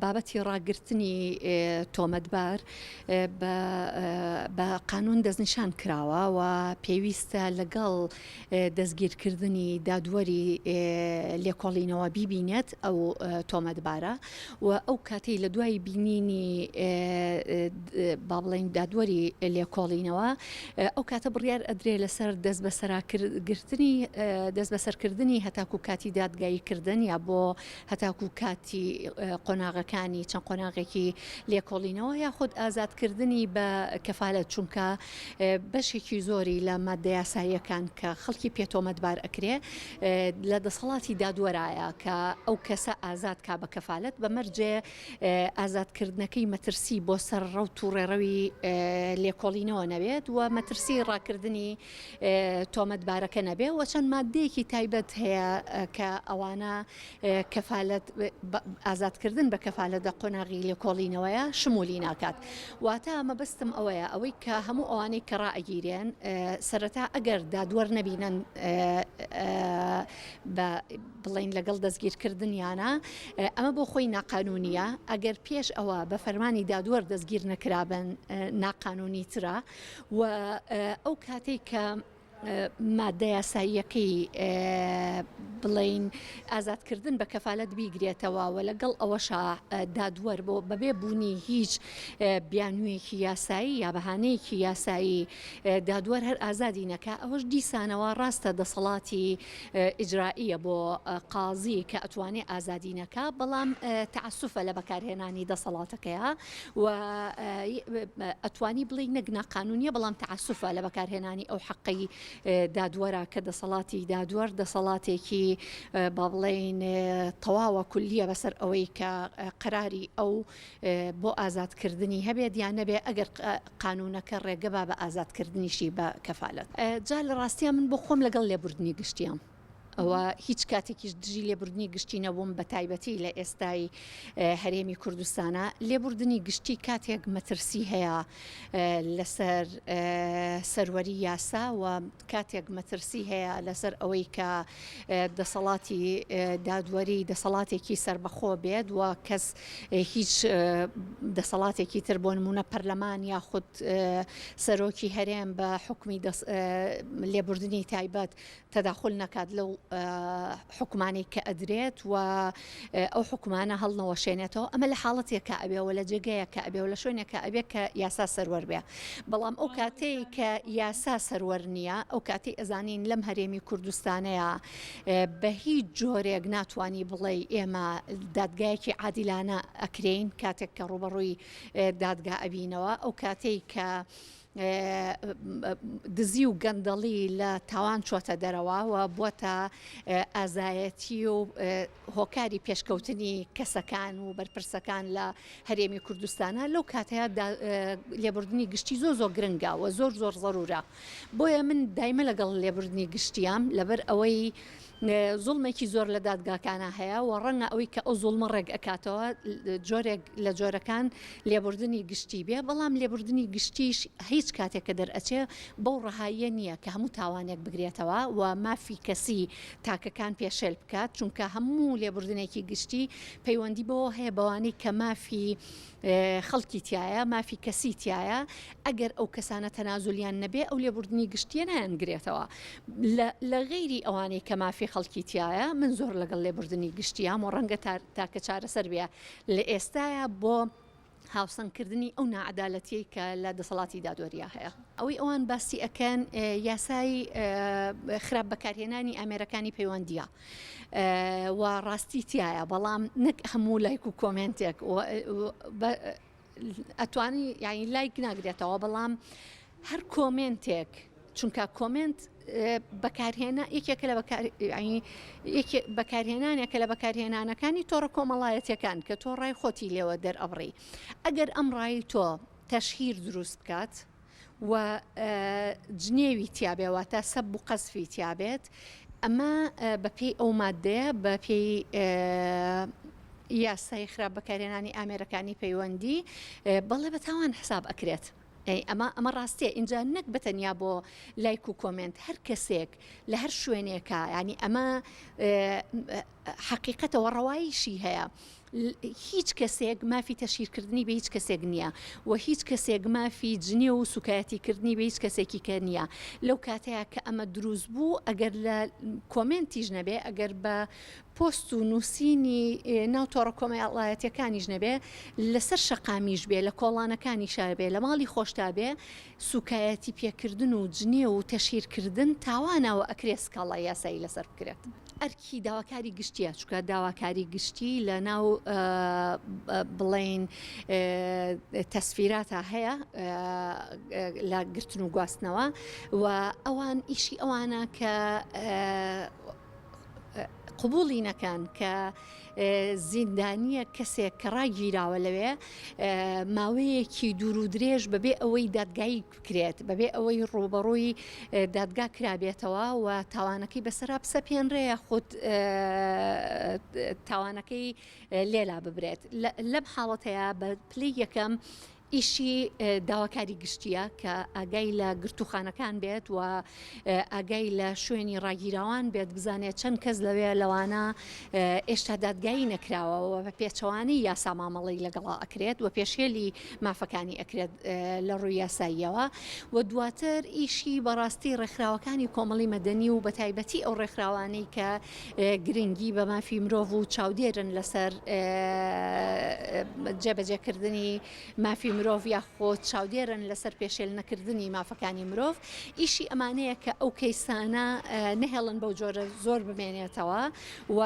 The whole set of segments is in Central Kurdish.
بابەتی ڕاگرتنی تۆمەتبار بە قانون دەستنیشان کراوە و پێویستە لەگەڵ دەستگیرکردنی دادوەری لێکۆڵینەوە بیبینێت ئەو تۆمەتبارە و ئەو کاتەی لە دوای بینینی با بڵێین دادوەری لێکۆڵینەوە ئەو کاتە بڕیار ئەدرێ لەسەر دەستبەسەراگرتنی دەستبەسەرکردنی هەتاکو کاتی دادگاییکردن یا بۆ هەتاکو کاتی قۆناغەکانی چەند قۆناغێکی لێکۆڵینەوە یاخود ئازادکردنی بە کەفالەت چونکە بەشێکی زۆری لە ماددە یاساییەکان کە خەڵکی پێ تۆمەتبار ئەکرێ لە دەسەڵاتی دادوەرایە کە ئەو کەسە ئازاد کا بە کەفالەت بە مەرجێ ئازادکردنەکەی مەترسی بۆ سەر ڕەوت و ڕێڕەوی لێکۆڵینەوە نەبێت و مەترسی ڕاکردنی تۆمەتبارەکە نەبێ و چەند ماددەیەکی تایبەت هەیە کە ئەوانە کەفالەت ئازادکردن بە کەفالەت لە قۆناغی لێکۆڵینەوەیە شمولی ناکات واتە مەبەستم ئەوەیە ئەوەی کە هەموو ئەوانەی کە ڕائەگیرێن سەرەتا ئەگەر دادوەر نەبینن بە بڵین لەگەڵ دەستگیرکردنیانە ئەمە بۆ خۆی ناقانونیە ئەگەر پێش ئەوە بە فەرمانی دادوەر دەستگیر نەکرابن ناقانونی ترە و ئەو کاتێک کە مادە یاساییەکەی بڵێین ئازادکردن بە کەفالەت بیگرێتەوە و لەگەڵ ئەوەشا دادوەر بۆ بەبێ بوونی هیچ بیانوویەکی یاسایی یا بەهانەیەکی یاسایی دادوەر هەر ئازادی نەکا ئەوەش دیسانەوە ڕاستە دەسەڵاتی ئیجرائیە بۆ قازی کە ئەتوانێ ئازادی نەکا بەڵام تەعسوفە لە بەکارهێنانی دەسەڵاتەکەیە و ئەتوانی بڵێی نەک ناقانونیە بەڵام تەعەسوفە لە بەکارهێنانی ئەو حەقەی دادوەرە کە دەسەڵاتی دادوەر دەسەڵاتێکی با بڵێین تەواوە کولیە بەسەر ئەوەی کە قەراری ئەو بۆ ئازادکردنی هەبێت یان نەبێ ئەگەر قانونەکە ڕێگە با بە ئازادکردنیشی بە کەفالەت. جا لە ڕاستیا من بۆ خۆم لەگەڵ لێبوردنی گشتیام. ئەوە هیچ کاتێکیش دژی لێبوردنی گشتی نەبووم بە تایبەتی لە ئێستای هەرێمی کوردستانە لێبوردنی گشتی کاتێک مەترسی هەیە لەسەر سەروەری یاسا و کاتێک مەترسی هەیە لەسەر ئەوەی کە دەسەڵاتی دادوەری دەسەڵاتێکی سربەخۆ بێت و کەس هیچ دەسەڵاتێکی تر بۆ نمونە پەرلەمان یاخود سەرۆکی هەرێم بە حکومی لێبوردنی تایبەت تەداخول نەکات لەو حوکمانەی کە ئەدرێت و ئەو حوکمانە هەڵنەوەشێنێتەوە ئەمە لە حاڵەتێکا ئەبێ و لە جێگەیەکا ئەبێ و لە شوێنێکا ئەبێ کە یاسا سەروەر بێ بەڵام ئەو کاتەی کە یاسا سەروەر نییە ئەو کاتەی ئەزانین لەم هەرێمی کوردستانەیە بە هیچ جۆرێک ناتوانی بڵێ ئێمە دادگایەکی عادیلانە ئەکرین کاتێک کە ڕوبەڕووی دادگا ئەبینەوە ئەو کاتەی کە دزی و گەندەڵی لە تاوان چۆتە دەرەوە و بووەتە ئازایەتی و هۆکاری پێشکەوتنی کەسەکان و بەرپرسەکان لە هەرێمی کوردستانە لەو کاتەیە لێبوردنی گشتی زۆر زۆر گرنگە و زۆر زۆر زەرورە بۆیە من دایمە لەگەڵ لێبوردنی گشتیام لەبەر ئەوەی زوڵمێکی زۆر لە دادگاکانا هەیە و ڕەنگە ئەوەی کە ئەو زوڵمە ڕێک ئەکاتەوە جۆرێک لە جۆرەکان لێبوردنی گشتی بێ بەڵام لێبوردنی گشتیش هیچ کاتێک کە دەرئەچێ بەو ڕەهاییە نییە کە هەموو تاوانێک بگرێتەوە و مافی کەسی تاکەکان پێشێل بکات چونکە هەموو لێبوردنێکی گشتی پەیوەندی بەوە هەیە بەوانەی کە مافی خەڵکی تیایە، مافی کەسی تیایە، ئەگەر ئەو کەسانە تەنازولیان نەبێ ئەو لێبوردنی گشتیە نایانگرێتەوە. لە غەیری ئەوانەی کە مافی خەڵکی تیایە، من زۆر لەگەڵ لێبوردنی گشتیام و ڕەنگە تاکە چارەسەر بێ لە ئێستایا بۆ هاوسەنگکردنی ئەو ناعەدالەتیەی کە لە دەسەڵاتی دادوەریا هەیە. ئەوەی ئەوان باسی ئەکەن یاسای خراپ بەکارهێنانی ئامێرەکانی پەیوەندیە. و ڕاستی تایە بەڵام نەک هەموو لایک و کۆمێنتێک ئەتوانی یعنی لایک ناگرێتەوە بەڵام هەر کۆمێنتێک چونکە کۆمێنت بەکارهێنا یەکێکە لە بەکارهێنانێکە لە بەکارهێنانەکانی تۆڕە کۆمەڵایەتەکان کە تۆ ڕای خۆتی لێوە دەرئەبڕی ئەگەر ئەم ڕای تۆ تەشهیر دروست بکات و جنێوی تیابێ واتە سەب و قەزفی تیابێت ئەمە بەپێی ئەو مادەیە بەپێی یاسای خراپ بەکارهێنانی ئامێرەکانی پەیوەندی بەڵێ بە تاوان حساب ئەکرێت. ئەمە ئەمە ڕاستیە اینجا نەک بەتەنیا بۆ لایک و کۆمێنت هەر کەسێک لە هەر شوێنێکە ینی ئەمە حەقیقەتەوە ڕەواییشی هەیە. هیچ کەسێک مافی تەشهیرکردنی بە هیچ کەسێک نییە و هیچ کەسێک مافی جنێو و سوکایەتیکردنی بە هیچ کەسێکی کە نییە. لەو کاتەیا کە ئەمە دروست بوو ئەگەر لە کۆمێنتیش نەبێ ئەگەر بە پۆست و نووسینی ناو تۆڕە کۆمەڵایەتیەکانیش نەبێ لەسەر شەقامیش بێ لە کۆڵانەکانیشا بێ لە ماڵی خۆشتا بێ سوکایەتی پێکردن و جنێو و تەشهیرکردن تاوانە و ئەکرێ سکاڵای یاسایی لەسەر بکرێت. ئەرکی داواکاری گشتیە چونکە داواکاری گشتی لە ناو بڵێین تەسفیراتا هەیە لە گرتن و گواستنەوە و ئەوان ئیشی ئەوانە کە قبوڵی نەکەن کە زیندانییە کەسێک کە ڕاگیراوە لەوێ ماوەیەکی دوور و درێژ بەبێ ئەوەی دادگایی بکرێت بەبێ ئەوەی ڕووبەڕووی دادگا کرابێتەوە و تاوانەکەی بەسەرا بسەپێنرێ یاخود تاوانەکەی لێلا ببرێت لەم حاڵەتەیە بە پلەی یەکەم ئیشی داواکاری گشتیە کە ئاگای لە گرتوخانەکان بێت و ئاگای لە شوێنی ڕاگیراوان بێت بزانێت چەند کەس لەوێ لەوانە ئێشتا دادگایی نەکراوە و بە پێچەوانەی یاسا مامەڵەی لەگەڵا ئەکرێت و پێشێلی مافەکانی ئەکرێت لە ڕووی یاساییەوە و دواتر ئیشی بەڕاستی ڕێکخراوەکانی کۆمەڵی مەدەنی و بەتایبەتی ئەو ڕێکخراوانەی کە گرنگی بە مافی مرۆڤ و چاودێرن لەسەر جێبەجێکردنی مافی مرۆڤ یاخۆ چاودێرن لەسەر پێشێل نەکردنی مافەکانی مرۆڤ ئیشی ئەمانەیە کە ئەو کەیسانە نەهێڵن بەو جۆرە زۆر بمێنێتەوە و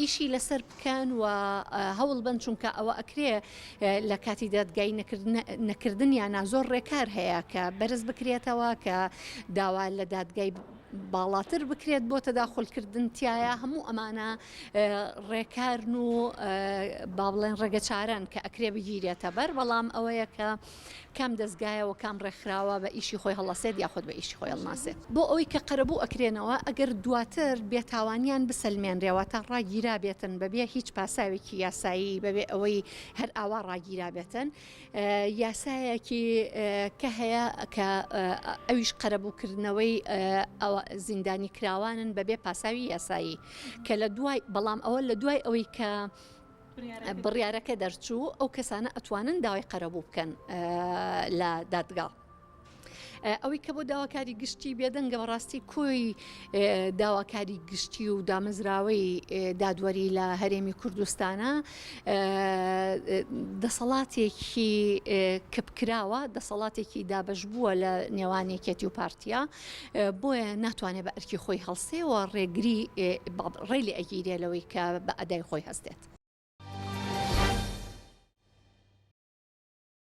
ئیشی لەسەر بکەن و هەوڵ بن چونکە ئەوە ئەکرێ لە کاتی دادگای نەکردنیانە زۆر ڕێکار هەیە کە بەرز بکرێتەوە کە داوا لە دادگای باڵاتر بکرێت بۆ تەداخولکردن تیایا هەموو ئەمانە ڕێکارن و با بڵێن ڕێگەچارەن کە ئەکرێ بگیرێتە بەر بەڵام ئەوەیە کە کام دەستگایە و کام ڕێکخراوە بە ئیشی خۆی هەڵەسێت یاخود بە ئیشی خۆی هەڵناسێت بۆ ئەوەی کە قەرەبوو ئەکرێنەوە ئەگەر دواتر بێتاوانیان بسەلمێنرێ واتە ڕاگیرابێتن بەبێ هیچ پاساوێکی یاسایی بەبێ ئەوەی هەر ئاوا ڕاگیرابێتن یاسایەکی کە هەیە کە ئەویش قەرەبووکردنەوەی زیندانی کراوانن بەبێ پاساوی یاسایی کە لە دوای بەڵام ئەوە لە دوای ئەوەی کە بڕیارەکە دەرچوو ئەو کەسانە ئەتوانن داوای قەرەبوو بکەن لە دادگا. ئەوەی کە بۆ داواکاری گشتی بێدەنگە بەڕاستی کۆی داواکاری گشتی و دامەزراوەی دادوەری لە هەرێمی کوردستانە دەسەڵاتێکی کپکراوە دەسەڵاتێکی دابەش بووە لە نێوان یەکێتی و پارتیا بۆیە ناتوانێت بە ئەرکی خۆی هەڵسێ و ڕێگری ڕێ لێ ئەگیرێ لەوەی کە بە ئەدای خۆی هەستێت.